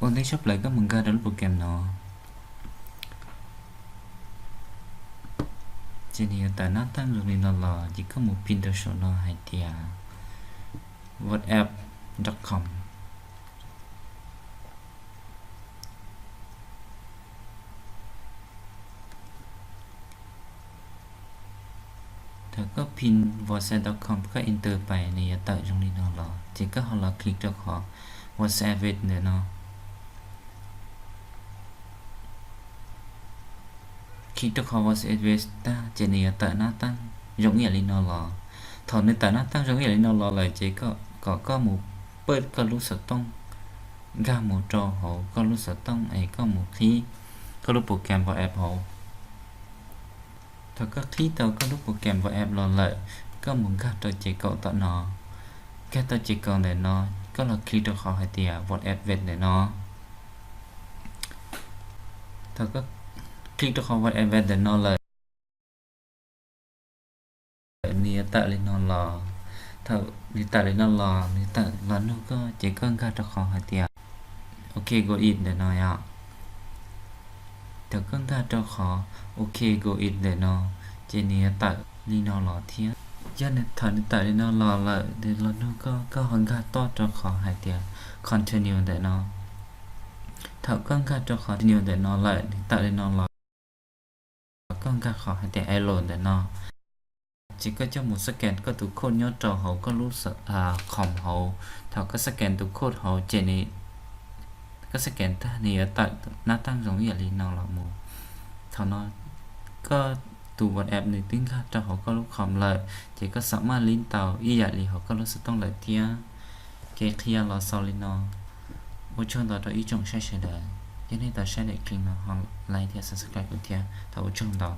Ua ntej tshaj plaws koj mus nkag rau lub program no, ces nws yuav tawm nab taab zoo li no los, ces koj mus pin rau saum no hais tias whatsapp dot com. Thaum koj pin whatsapp dot com, koj enter pais nws yuav tawm zoo li no los, ces koj ho los click rau qhov whatsapp web ntawm no. Click rau qhov whatsapp web tag ces nws yuav tawm nab taab zoo ib yam li no los. Thaum nws tawm nab taab zoo ib yam li no los lawm ces kom koj mus pawj koj lub xov tooj, nkag mus rau hauv koj lub xov tooj es koj mus qhib koj lub program whatsapp hauv. Thaum koj qhib tau koj lub program whatsapp los lawm, koj mus nkag rau ces kaum tom no. Nkag tau ces kaum ntawm no, koj los click rau qhov hais tias whatsapp web ntawm no. Thaum koj click rau qhov whatsapp web ntawm no lawm, nws yuav tawm li no los. Thaum nws tawm li no los, nws tawm los nug koj ces koj nkag rau qhov hais tias OK go ahead ntawm no yom. Thaum koj nkag rau qhov OK go ahead ntawm no, ces nws yuav tawm li no los thiab. Yog thaum nws tawm li no los lawm, nws los nug koj, koj ho nkag toj rau qhov hais tias continue ntawm no. Thaum koj nkag rau qhov continue ntawm no lawm, nws tawm li no los, koj nkag qhov hais tias allow ntawm no. Ces koj coj mus scan koj tus code nyob rau hauv koj lub com hauv. Thaum koj scan tus code hauv ces nws, koj scan tag nws yuav tawm nab taab zoo ib yam li no los mus. Thaum no koj tus whatsapp nws twb nkag rau hauv koj lub com lawm, ces koj xam maj li tau ib yam li hauv koj lub xov tooj lawm thiab. Kev qhia los xaus li no. Ua tsaug ntau rau ib tsoom saib sawv daws, yog nej tau saib daim clip no ho like thiab subscribe kuv thiab, thov ua tsaug ntau.